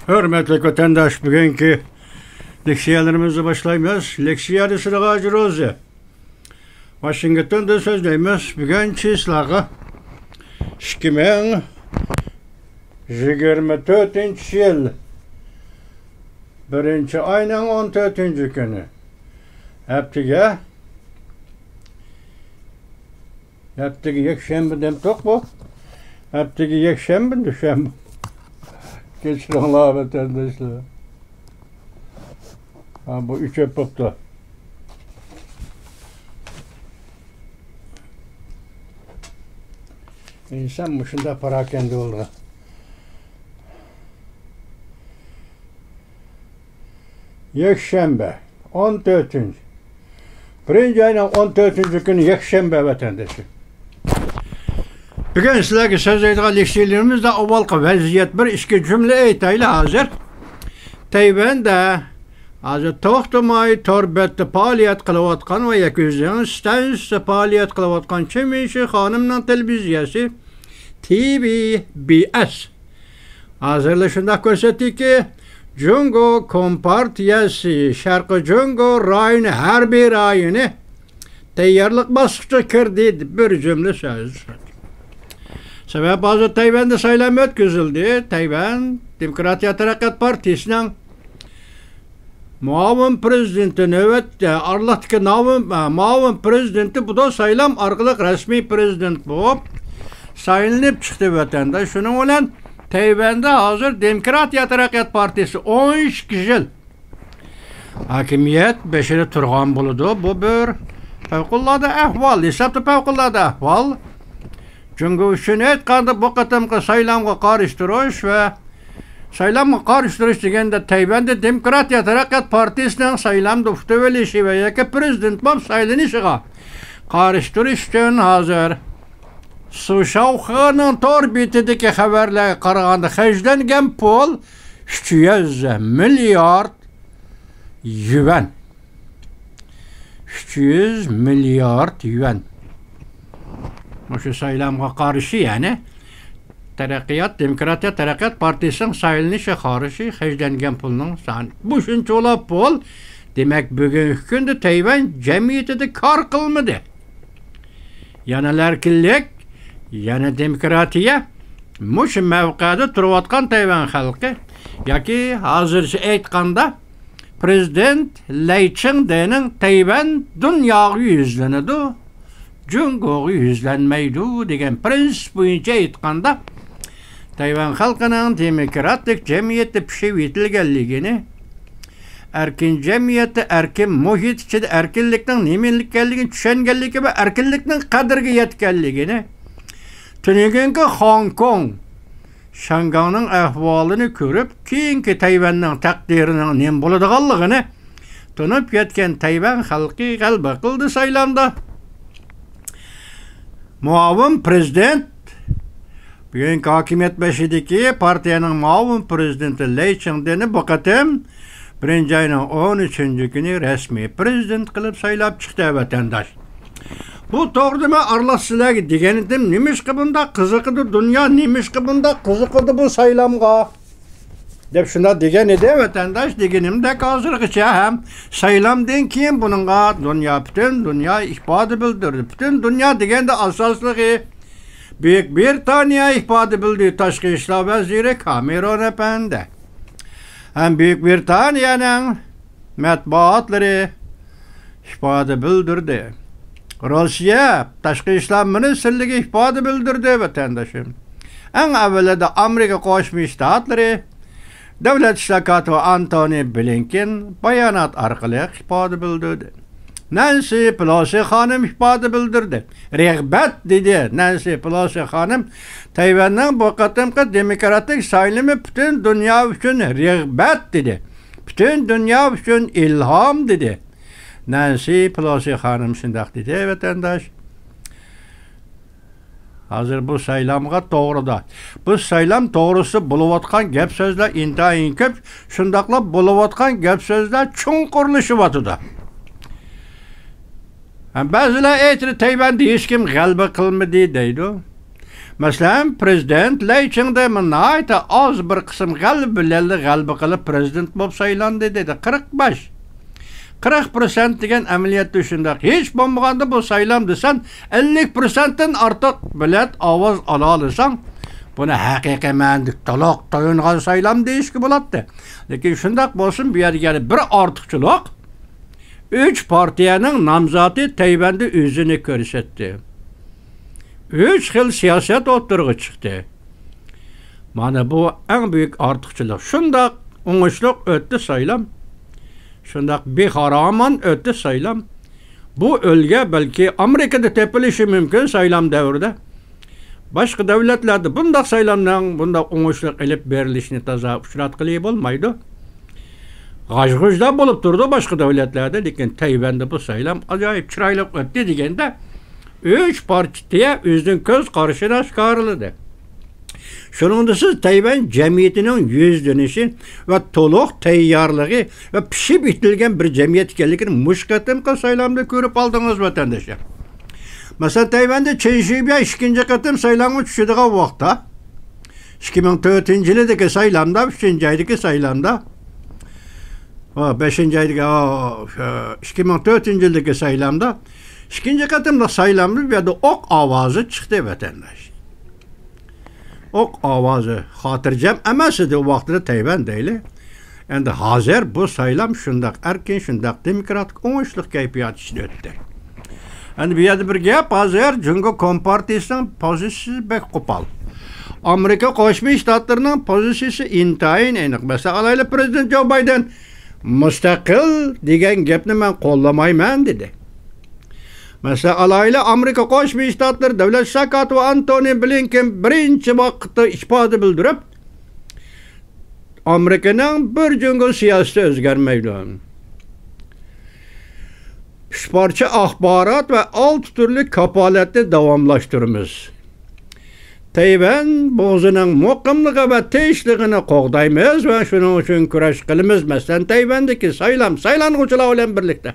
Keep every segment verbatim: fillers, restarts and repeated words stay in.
ھۆرمەتلىك ۋەتەنداش، بۈگۈنكى لېكسىيەلىرىمىزنى باشلايمىز. لېكسىيەنى سىزگە ھاجى روزى. ۋاشىنگتوندا سۆزلەيمىز. بۈگۈن چىسلاغا ئىككى مىڭ يىگىرمە تۆتىنچى يىل، بىرىنچى ئاينىڭ ئون تۆتىنچى كۈنى. ھەپتىگە، ھەپتىگە يەكشەنبە دەمتۇق بۇ. ھەپتىگە يەكشەنبە، دۈشەنبە. كەچۈرۈڭلار، ۋەتەنداشلار. ھا، بۇ ئۆچۈپ بوپتۇ. ئىنسان مۇشۇنداق پاراكەندە بولىدۇ. يەكشەنبە، ئون تۆتىنچى. بىرىنچى ئاينىڭ ئون تۆتىنچى كۈنى يەكشەنبە، ۋەتەندىشىم. بۈگۈن سىلەرگە سۆزلەيدىغان لېكسىيەلىرىمىزدە ئاۋۋالقى ۋەزىيەت، بىر ئىككى جۈملە ئېيتايلى ھازىر. تەيۋەندە ھازىر توختىماي تور بەتتە پائالىيەت قىلىۋاتقان ۋە يەكۈزىڭ ستانسىسىدا پائالىيەت قىلىۋاتقان چېن مىنشى خانىمنىڭ تېلېۋىزىيەسى تى ۋى بى ئېس ھازىرلا شۇنداق كۆرسەتتىكى، جۇڭگو كومپارتىيەسى شەرقىي جۇڭگو رايونى ھەربىي رايونى تەييارلىق باسقۇچىغا كىردى، دەپ بىر جۈملە سۆز. سەۋەب، ھازىر تەيۋەندە سايلام ئۆتكۈزۈلدى. تەيۋەن دېموكراتىيە تەرەققىيات پارتىيىسىنىڭ مۇئاۋىن پىرېزىدېنتى، نۆۋەتتە ئارىلىقتىكى ناۋىن-، ئە، مۇئاۋىن پىرېزىدېنتى بۇدا سايلام ئارقىلىق رەسمىي پىرېزىدېنت بولۇپ سايلىنىپ چىقتى، ۋەتەنداش. شۇنىڭ بىلەن تەيۋەندە ھازىر دېموكراتىيە تەرەققىيات پارتىيىسى ئون ئىككى يىل ھاكىمىيەت بېشىدا تۇرغان بولىدۇ. بۇ بىر پەۋقۇلئاددە ئەھۋال، ھېسابتا پەۋقۇلئاددە ئەھۋال. جۇڭگو ئۈچۈن ئېيتقاندا، بۇ قېتىمقى سايلامغا قارشى تۇرۇش ۋە سايلامغا قارشى تۇرۇش دېگەندە، تەيۋەندە دېموكراتىيە تەرەققىيات پارتىيىسىنىڭ سايلامدا ئۇتۇۋېلىشى ۋە ياكى پىرېزىدېنت بولۇپ سايلىنىشىغا قارشى تۇرۇش ئۈچۈن ھازىر سۇشاۋخېنىڭ تور بېتىدىكى خەۋەرلەرگە قارىغاندا، خەجلەنگەن پۇل ئۈچ يۈز مىليارد يۈەن. ئۈچ يۈز مىليارد يۈەن. مۇشۇ سايلامغا قارشى، يەنى تەرەققىيات، دېموكراتىيە تەرەققىيات پارتىيىسىنىڭ سايلىنىشىغا قارشى خەجلەنگەن پۇلنىڭ سانى. بۇ شۇنچىۋالا پۇل، دېمەك، بۈگۈنكى كۈندە تەيۋەن جەمئىيىتىدە كار قىلمىدى. يەنىلا ئەركىنلىك، يەنە دېموكراتىيە. مۇشۇ مەۋقەدە تۇرۇۋاتقان تەيۋەن خەلقى، ياكى ھازىرچە ئېيتقاندا، پىرېزىدېنت لەي چىڭدېنىڭ تەيۋەن دۇنياغا يۈزلىنىدۇ، جۇڭگوغا يۈزلەنمەيدۇ دېگەن پىرىنسىپ بويىچە ئېيتقاندا، تەيۋەن خەلقىنىڭ دېموكراتىك جەمئىيەتتە پىشىۋېتىلگەنلىكىنى، ئەركىن جەمئىيەتتە، ئەركىن مۇھىت ئىچىدە ئەركىنلىكنىڭ نېمە ئىكەنلىكىنى چۈشەنگەنلىكى ۋە ئەركىنلىكنىڭ قەدرىگە يەتكەنلىكىنى، تۈنۈگۈنكى خوڭكوڭ، شياڭگاڭنىڭ ئەھۋالىنى كۆرۈپ، كېيىنكى تەيۋەننىڭ تەقدىرىنىڭ نېمە بولىدىغانلىقىنى تونۇپ يەتكەن تەيۋەن خەلقى غەلىبە قىلدى سايلامدا. مۇئاۋىن پىرېزىدېنت، بۈگۈنكى ھاكىمىيەت بېشىدىكى پارتىيەنىڭ مۇئاۋىن پىرېزىدېنتى لەي چىڭدېنى بۇ قېتىم بىرىنچى ئاينىڭ ئون ئۈچىنچى كۈنى رەسمىي پىرېزىدېنت قىلىپ سايلاپ چىقتى، ۋەتەنداش. بۇ توغرىدا مەن ئارىلىق سىلەرگە دېگەنىدىم، نېمىشقا بۇنداق قىزىقىدۇ دۇنيا، نېمىشقا بۇنداق قىزىقىدۇ بۇ سايلامغا؟ دەپ شۇنداق دېگەن ئىدى، ۋەتەنداش. دېگىنىمدەك، ھازىرغىچە ھەم سايلامدىن كېيىن بۇنىڭغا دۇنيا، پۈتۈن دۇنيا ئىپادە بىلدۈردى. پۈتۈن دۇنيا دېگەندە ئاساسلىقى بۈيۈك برىتانىيە ئىپادە بىلدۈردى، تاشقى ئىشلار ۋەزىرى كامېرون ئەپەندى. ھەم بۈيۈك برىتانىيەنىڭ مەتبۇئاتلىرى ئىپادە بىلدۈردى. روسىيە تاشقى ئىشلار مىنىستىرلىكى ئىپادە بىلدۈردى، ۋەتەنداشىم. ئەڭ ئەۋۋەلىدە ئامېرىكا قوشما شتاتلىرى دۆلەت ئىشلار كاتىپى ئانتونى بلىنكېن بايانات ئارقىلىق ئىپادە بىلدۈردى. نەنسى پېلوسى خانىم ئىپادە بىلدۈردى. رىغبەت، دېدى نەنسى پېلوسى خانىم. تەيۋەننىڭ بۇ قېتىمقى دېموكراتىك سايلىمى پۈتۈن دۇنيا ئۈچۈن رىغبەت، دېدى. پۈتۈن دۇنيا ئۈچۈن ئىلھام، دېدى. نەنسى پېلوسى خانىم شۇنداق دېدى، ۋەتەنداش. ھازىر بۇ سايلامغا توغرىدا، بۇ سايلام توغرىسىدا بولۇۋاتقان گەپ سۆزلەر ئىنتايىن كۆپ، شۇنداقلا بولۇۋاتقان گەپ سۆزلەر چوڭقۇرلىشىۋاتىدۇ. ھەم بەزىلەر ئېيتىدۇ، تەيۋەندە ھېچكىم غەلىبە قىلمىدى دەيدۇ. مەسىلەن، پىرېزىدېنت لەي چىڭدېمىن ناھايىتى ئاز بىر قىسىم غەلىبە بىلەنلا غەلىبە قىلىپ پىرېزىدېنت بولۇپ سايلاندى، دېدى. قىرىق بەش، قىرىق پىرسەنت دېگەن ئەمەلىيەتتە شۇنداق. ھېچ بولمىغاندا بۇ سايلامدا سەن ئەللىك پىرسەنتتىن ئارتۇق بېلەت ئاۋاز ئالالىساڭ، بۇنى ھەقىقىي مەنىدىكى تولۇق تويۇنغان سايلام دېيىشكە بولاتتى. لېكىن شۇنداق بولسىمۇ، بۇ يەردە يەنە بىر ئارتۇقچىلىق. ئۈچ پارتىيەنىڭ نامزاتى تەيۋەندە ئۆزىنى كۆرسەتتى. ئۈچ خىل سىياسەت ئوتتۇرىغا چىقتى. مانا بۇ ئەڭ بۈيۈك ئارتۇقچىلىق. شۇنداق ئوڭۇشلۇق ئۆتتى سايلام. شۇنداق بىخارامان ئۆتتى سايلام. بۇ ئۈلگە بەلكى ئامېرىكىدا تېپىلىشى مۇمكىن سايلام دەۋرىدە. باشقا دۆلەتلەردە بۇنداق سايلامنىڭ بۇنداق ئوڭۇشلۇق ئېلىپ بېرىلىشىنى تازا ئۇچراتقىلى بولمايدۇ. غاژ-غۇژدا بولۇپ تۇرىدۇ باشقا دۆلەتلەردە، لېكىن تەيۋەندە بۇ سايلام ئاجايىپ چىرايلىق ئۆتتى دېگەندە، ئۈچ پارتىيە ئۆزىنىڭ كۆز قارىشىنى ئاشكارىلىدى. شۇنىڭدا سىز تەيۋەن جەمئىيىتىنىڭ يۈزلىنىشى ۋە تولۇق تەييارلىقى ۋە پىشىپ يېتىلگەن بىر جەمئىيەت ئىكەنلىكىنى مۇشۇ قېتىمقى سايلامدا كۆرۈپ ئالدىڭىز، ۋەتەنداشلار. مەسىلەن، تەيۋەندە چېن شىبيا ئىككىنچى قېتىم سايلامغا چۈشىدىغان ۋاقىتتا، ئىككى مىڭ تۆتىنچى يىلىدىكى سايلامدا، ئۈچىنچى ئايدىكى سايلامدا، ھە، بەشىنچى ئايدىكى، ھە، ئىككى مىڭ تۆتىنچى يىلدىكى سايلامدا، ئىككىنچى قېتىملىق سايلامدا بۇ يەردە ئوق ئاۋازى چىقتى، ۋەتەنداش. ئوق ئاۋازى خاتىرجەم ئەمەس ئىدى ئۇ ۋاقتىدا تەيۋەن دەيلى. ئەمدى ھازىر بۇ سايلام شۇنداق ئەركىن، شۇنداق دېموكراتىك، ئوڭۇشلۇق كەيپىيات ئىچىدە ئۆتتى. ئەمدى بۇ يەردە بىر گەپ، ھازىر جۇڭگو كومپارتىيىسىنىڭ پوزىتسىيىسى بەك قوپال. ئامېرىكا قوشما شتاتلىرىنىڭ پوزىتسىيىسى ئىنتايىن ئېنىق. مەسىلەن، ئالايلى، پىرېزىدېنت جو بايدېن مۇستەقىل دېگەن گەپنى مەن قوللىمايمەن، دېدى. مەسىلەن، ئالايلى، ئامېرىكا قوشما شتاتلىرى دۆلەت ئىشلار كاتىپى ئانتونى بلىنكېن بىرىنچى ۋاقىتتا ئىپادە بىلدۈرۈپ، ئامېرىكىنىڭ بىر جۇڭگو سىياسىتى ئۆزگەرمەيدۇ. ئۈچ پارچە ئاخبارات ۋە ئالتە تۈرلۈك كاپالەتنى داۋاملاشتۇرىمىز. تەيۋەن بوغۇزىنىڭ مۇقىملىقى ۋە تىنچلىقىنى قوغدايمىز ۋە شۇنىڭ ئۈچۈن كۈرەش قىلىمىز. مەسىلەن، تەيۋەندىكى سايلام، سايلانغۇچىلار بىلەن بىرلىكتە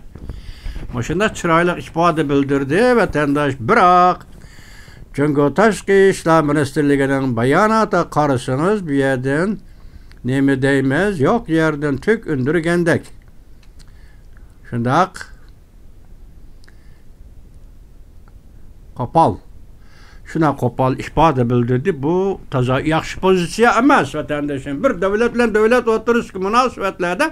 مۇشۇنداق چىرايلىق ئىپادە بىلدۈردى، ۋەتەنداش. بىراق، جۇڭگو تاشقى ئىشلار مىنىستىرلىكىنىڭ باياناتىغا قارىسىڭىز، بۇ يەردىن نېمە دەيمىز، يوق يەردىن تۈك ئۈندۈرگەندەك. شۇنداق. قوپال. شۇنداق قوپال ئىپادە بىلدۈردى. بۇ تازا ياخشى پوزىتسىيە ئەمەس، ۋەتەندىشىم. بىر دۆلەت بىلەن دۆلەت ئوتتۇرىسىدىكى مۇناسىۋەتلەردە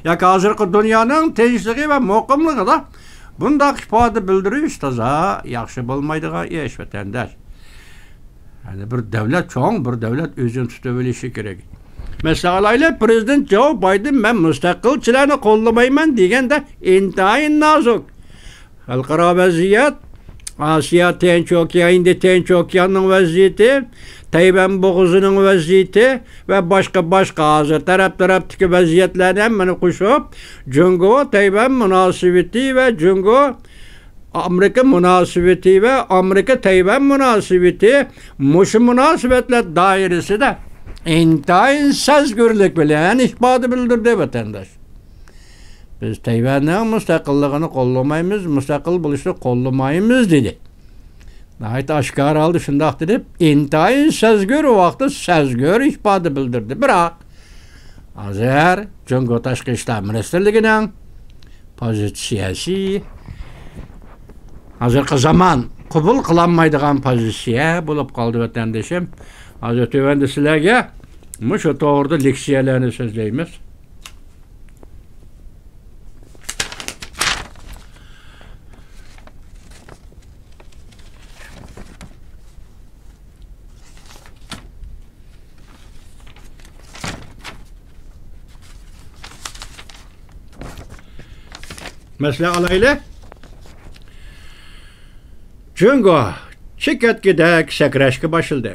ياكى ھازىرقى دۇنيانىڭ تىنچلىقى ۋە مۇقىملىقىدا بۇنداق ئىپادە بىلدۈرۈش تازا ياخشى بولمايدىغان ئىش، ۋەتەنداش. يەنى بىر دۆلەت چوڭ، بىر دۆلەت ئۆزىنى تۇتۇۋېلىشى كېرەك. مەسىلەن ئالايلى، پىرېزىدېنت جو بايدېن «مەن مۇستەقىلچىلەرنى قوللىمايمەن» دېگەندە ئىنتايىن نازۇك. خەلقئارا ۋەزىيەت، ئاسىيا تىنچ ئوكيان، ھىندى تىنچ ئوكياننىڭ ۋەزىيىتى، تەيۋەن بوغۇزىنىڭ ۋەزىيىتى ۋە باشقا، باشقا ھازىر تەرەپ، تەرەپتىكى ۋەزىيەتلەرنى ھەممىنى قوشۇپ، جۇڭگو تەيۋەن مۇناسىۋىتى ۋە جۇڭگو ئامېرىكا مۇناسىۋىتى ۋە ئامېرىكا تەيۋەن مۇناسىۋىتى مۇشۇ مۇناسىۋەتلەر دائىرىسىدە ئىنتايىن سەزگۈرلۈك بىلەن ئىپادە بىلدۈردى، ۋەتەنداش. بىز تەيۋەننىڭ مۇستەقىللىقىنى قوللىمايمىز، مۇستەقىل بولۇشنى قوللىمايمىز، دېدى. ناھايىتى ئاشكارا ھالدا شۇنداق دېدى. ئىنتايىن سەزگۈر ۋاقىتتا سەزگۈر ئىپادە بىلدۈردى. بىراق، ھازىر جۇڭگو تاشقى ئىشلار مىنىستىرلىكىنىڭ پوزىتسىيەسى ھازىرقى زامان قوبۇل قىلالمايدىغان پوزىتسىيە بولۇپ قالدى، ۋەتەندىشىم. ھازىر تۆۋەندە سىلەرگە مۇشۇ توغرىدا لېكسىيەلەرنى سۆزلەيمىز. مەسىلەن ئالايلى. جۇڭگو چېكەتكىدەك سەكرەشكە باشلىدى.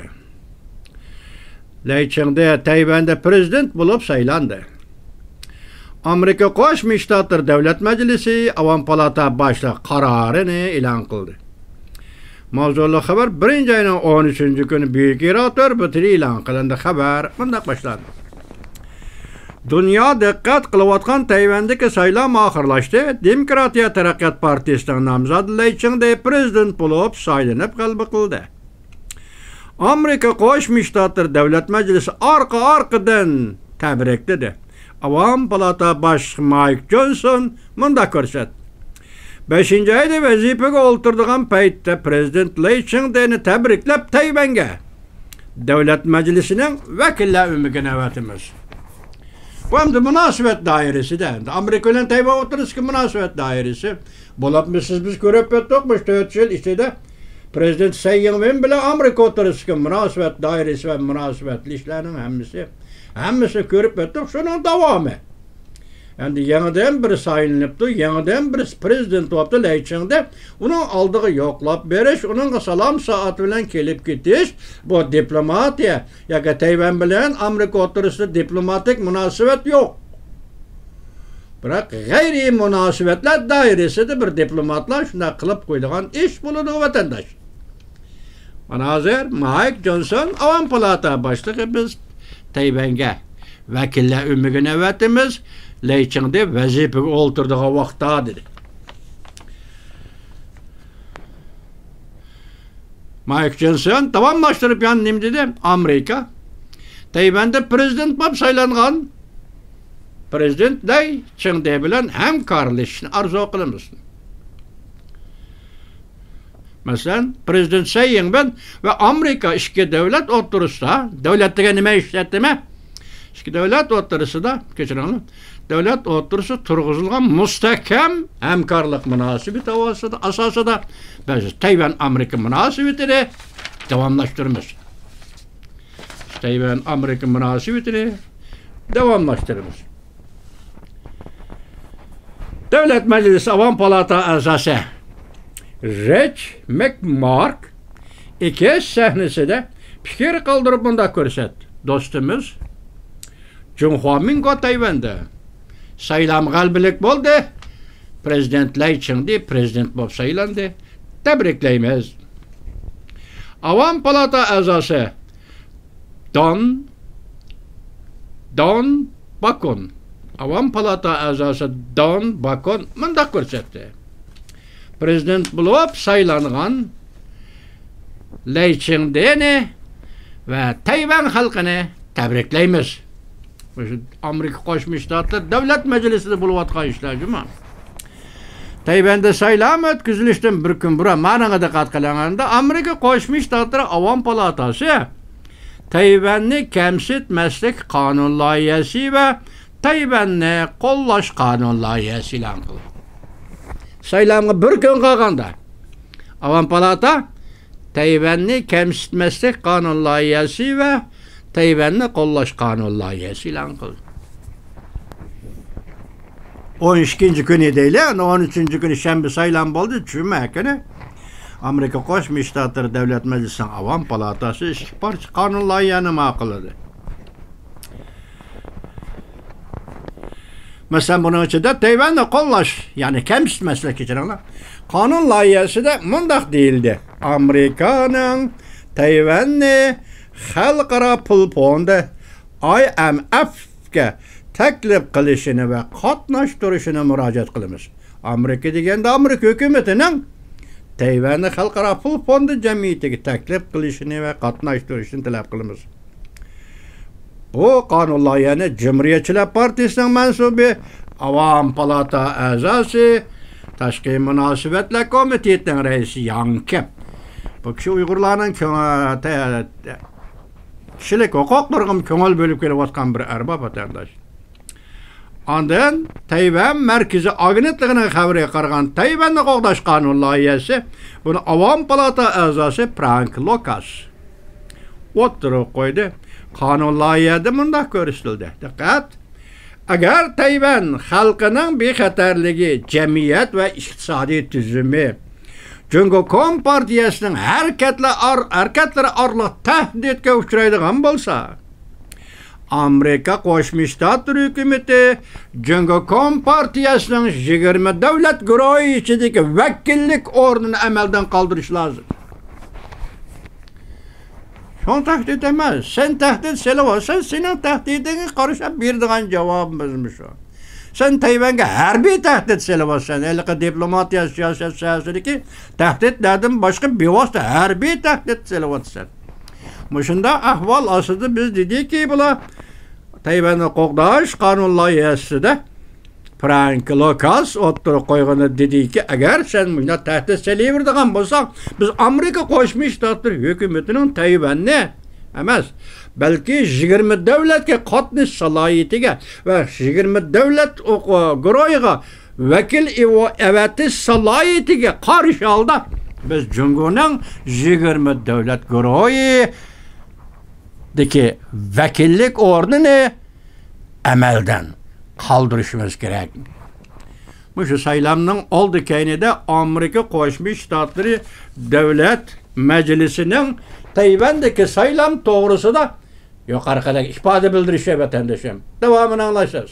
لەي چىڭدې تەيۋەندە پىرېزىدېنت بولۇپ سايلاندى. ئامېرىكا قوشما شتاتلىرى دۆلەت مەجلىسى ئاۋام پالاتا باشلىق قارارىنى ئېلان قىلدى. ماۋزۇلۇق خەۋەر بىرىنچى ئاينىڭ ئون ئۈچىنچى كۈنى بۈيۈك ئىراق تور بېتىدە ئېلان قىلىندى. خەۋەر مۇنداق باشلاندى. دۇنيا دىققەت قىلىۋاتقان تەيۋەندىكى سايلام ئاخىرلاشتى. دېموكراتىيە تەرەققىيات پارتىيىسىنىڭ نامزاتى لەي چىڭدې پىرېزىدېنت بولۇپ سايلىنىپ غەلىبە قىلدى. ئامېرىكا قوشما شتاتلىرى دۆلەت مەجلىسى ئارقا-ئارقىدىن تەبرىكلىدى. ئاۋام پالاتا باشلىقى مايك جونسون مۇنداق كۆرسەتتى: بەشىنچى ئايدا ۋەزىپىگە ئولتۇرىدىغان پەيتتە پرېزىدېنت لەي چىڭدېنى تەبرىكلەپ، تەيۋەنگە دۆلەت مەجلىسىنىڭ ۋەكىللەر ئۆمىكىنى ئەۋەتىمىز. بۇ ئەمدى مۇناسىۋەت دائىرىسىدە، ئەمدى ئامېرىكا بىلەن تەيۋەن ئوتتۇرىسىدىكى مۇناسىۋەت دائىرىسى. بولۇپمۇ سىز، بىز كۆرۈپ ئۆتتۇق، مۇشۇ تۆت يىل ئىچىدە پرېزىدېنت سەي يىڭۋېن بىلەن ئامېرىكا ئوتتۇرىسىدىكى مۇناسىۋەت دائىرىسى ۋە مۇناسىۋەتلىك ئىشلارنىڭ ھەممىسى، ھەممىسىنى كۆرۈپ ئۆتتۇق. شۇنىڭ داۋامى. ئەمدى يېڭىدىن بىرى سايلىنىپتۇ، يېڭىدىن بىرسى پرېزىدېنت بوپتۇ، لەي چىڭدې. ئۇنىڭ ئالدىغا يوقلاپ بېرىش، ئۇنىڭغا سالام سائەت بىلەن كېلىپ كېتىش، بۇ دىپلوماتىيە. ياكى تەيۋەن بىلەن ئامېرىكا ئوتتۇرىسىدا دىپلوماتىك مۇناسىۋەت يوق. بىراق، غەيرىي مۇناسىۋەتلەر دائىرىسىدە بىر دىپلوماتلار شۇنداق قىلىپ قويىدىغان ئىش بولىدۇ، ۋەتەنداش. مانا ھازىر مايك جونسون، ئاۋام پالاتا باشلىقى، بىز تەيۋەنگە ۋەكىللەر ئۆمىكىنى ئەۋەتىمىز، لەي چىڭدې ۋەزىپىگە ئولتۇرىدىغان ۋاقىتتا، دېدى. مايك جونسون داۋاملاشتۇرۇپ يەنە نېمە دېدى؟ ئامېرىكا تەيۋەندە پرېزىدېنت بولۇپ سايلانغان پرېزىدېنت لەي چىڭدې بىلەن ھەمكارلىشىشنى ئارزۇ قىلىمىز. مەسىلەن، پرېزىدېنت سەي يىڭۋېن ۋە ئامېرىكا ئىككى دۆلەت ئوتتۇرىسىدا، دۆلەت دېگەن نېمە ئىشلەتتىمە؟ ئىككى دۆلەت ئوتتۇرىسىدا، كەچۈرۈڭلار، دۆلەت ئوتتۇرىسىدا تۇرغۇزۇلغان مۇستەھكەم ھەمكارلىق مۇناسىۋىتى ئاساسىدا، ئاساسىدا بىز تەيۋەن ئامېرىكا مۇناسىۋىتىنى داۋاملاشتۇرىمىز. تەيۋەن ئامېرىكا مۇناسىۋىتىنى داۋاملاشتۇرىمىز. دۆلەت مەجلىسى ئاۋام پالاتا ئەزاسى رىچ مەكمارك ئېكىس سەھنىسىدە پىكىر قالدۇرۇپ مۇنداق كۆرسەتتى: دوستىمىز جۇڭخۇا مىنگو تەيۋەندە سايلام غەلىبىلىك بولدى. پرېزىدېنت لەي چىڭدې پرېزىدېنت بولۇپ سايلاندى. تەبرىكلەيمىز. ئاۋام پالاتا ئەزاسى دون، دون باكون، ئاۋام پالاتا ئەزاسى دون باكون مۇنداق كۆرسەتتى: پرېزىدېنت بولۇپ سايلانغان لەي چىڭدېنى ۋە تەيۋەن خەلقىنى تەبرىكلەيمىز. مۇشۇ ئامېرىكا قوشما شتاتلىرى دۆلەت مەجلىسىدە بولۇۋاتقان ئىشلار جۇمۇ. تەيۋەندە سايلام ئۆتكۈزۈلۈشتىن بىر كۈن بۇرۇن، مانىڭىزغا دىققەت قىلىڭلار، ئامېرىكا قوشما شتاتلىرى ئاۋام پالاتاسى تەيۋەننى كەمسىتمەسلىك قانۇن لايىھەسى ۋە تەيۋەننى قوللاش قانۇن لايىھەسى ئېلان قىلدى. سايلامغا بىر كۈن قالغاندا، ئاۋام پالاتا تەيۋەننى كەمسىتمەسلىك قانۇن لايىھەسى ۋە تەيۋەننى قوللاش قانۇن لايىھەسى ئېلان قىلدى. ئون ئىككىنچى كۈنى دەيلى، ئەنە ئون ئۈچىنچى كۈنى شەنبە سايلام بولدى، جۈمە كۈنى ئامېرىكا قوشما شتاتلىرى دۆلەت مەجلىسىنىڭ ئاۋام پالاتاسى ئىككى پارچە قانۇن لايىھەنى ماقۇللىدى. مەسىلەن، بۇنىڭ ئىچىدە تەيۋەننى قوللاش، يەنى كەمسىتمەسلىك، كەچۈرۈڭلار، قانۇن لايىھەسىدە مۇنداق دېيىلدى: ئامېرىكانىڭ تەيۋەننى خەلقئارا پۇل فوندى، ئاي ئېم ئېف، كە تەكلىپ قىلىشىنى ۋە قاتناشتۇرۇشىنى مۇراجىئەت قىلىمىز. ئامېرىكا دېگەندە ئامېرىكا ھۆكۈمىتىنىڭ تەيۋەننى خەلقئارا پۇل فوندى جەمئىيىتىگە تەكلىپ قىلىشىنى ۋە قاتناشتۇرۇشىنى تەلەپ قىلىمىز. بۇ قانۇن لايىھەنى جۇمھۇرىيەتچىلەر پارتىيىسىنىڭ مەنسۇبى، ئاۋام پالاتا ئەزاسى، تاشقى مۇناسىۋەتلەر كومىتېتىنىڭ رەئىسى ياڭ كېپ. بۇ كىشى ئۇيغۇرلارنىڭ كۆڭ-، تە-، تە-، كىشىلىك ھوقۇقلىرىغىمۇ كۆڭۈل بۆلۈپ كېلىۋاتقان بىر ئەرباب ۋەتەنداش. ئاندىن تەيۋەن مەركىزىي ئاگېنتلىقىنىڭ خەۋىرىگە قارىغاندا، تەيۋەننى قوغداش قانۇن لايىھەسى، بۇنى ئاۋام پالاتا ئەزاسى فرانك لوكاس ئوتتۇرىغا قويدى. قانۇن لايىھەدە مۇنداق كۆرسىتىلدى. دىققەت! ئەگەر تەيۋەن خەلقىنىڭ بىخەتەرلىكى، جەمئىيەت ۋە ئىقتىسادىي تۈزۈمى جۇڭگو كومپارتىيەسىنىڭ ھەرىكەتلە-، ئار-، ھەرىكەتلىرى ئارقىلىق تەھدىتكە ئۇچرايدىغان بولسا، ئامېرىكا قوشما شتاتلىرى ھۆكۈمىتى جۇڭگو كومپارتىيەسىنىڭ يىگىرمە دۆلەت گۇرۇھى ئىچىدىكى ۋەكىللىك ئورنىنى ئەمەلدىن قالدۇرۇشى لازىم. شۇڭا تەھدىت ئەمەس. سەن تەھدىت سېلىۋالساڭ، سېنىڭ تەھدىتىڭگە قارىشا بېرىدىغان جاۋابىمىزمۇ شۇ. سەن تەيۋەنگە ھەربىي تەھدىت سېلىۋاتىسەن. ھېلىقى دىپلوماتىيە، سىياسەت ساھەسىدىكى تەھدىتلەردىن باشقا بىۋاسىتە ھەربىي تەھدىت سېلىۋاتىسەن. مۇشۇنداق ئەھۋال ئاستىدا بىز دېدىكى، بۇلار تەيۋەننى قوغداش قانۇن لايىھەسىدە فرانك لوكاس ئوتتۇرىغا قويغىنى دېدىكى، ئەگەر سەن مۇشۇنداق تەھدىت سېلىۋېرىدىغان بولساڭ، بىز ئامېرىكا قوشما شتاتلىرى ھۆكۈمىتىنىڭ تەيۋەننى ئەمەس، بەلكى يىگىرمە دۆلەتكە قاتنىشىش سالاھىيىتىگە ۋە يىگىرمە دۆلەت ئوق-، گۇرۇھىغا ۋەكىل ئېۋ-، ئەۋەتىش سالاھىيىتىگە قارشى ھالدا، بىز جۇڭگونىڭ يىگىرمە دۆلەت گۇرۇھىدىكى ۋەكىللىك ئورنىنى ئەمەلدىن قالدۇرۇشىمىز كېرەك. مۇشۇ سايلامنىڭ ئالدى كەينىدە ئامېرىكا قوشما شتاتلىرى دۆلەت مەجلىسىنىڭ تەيۋەندىكى سايلام توغرىسىدا يۇقىرىقىدەك ئىپادە بىلدۈرۈشى، ۋەتەندىشىم. داۋامىنى ئاڭلايسىز.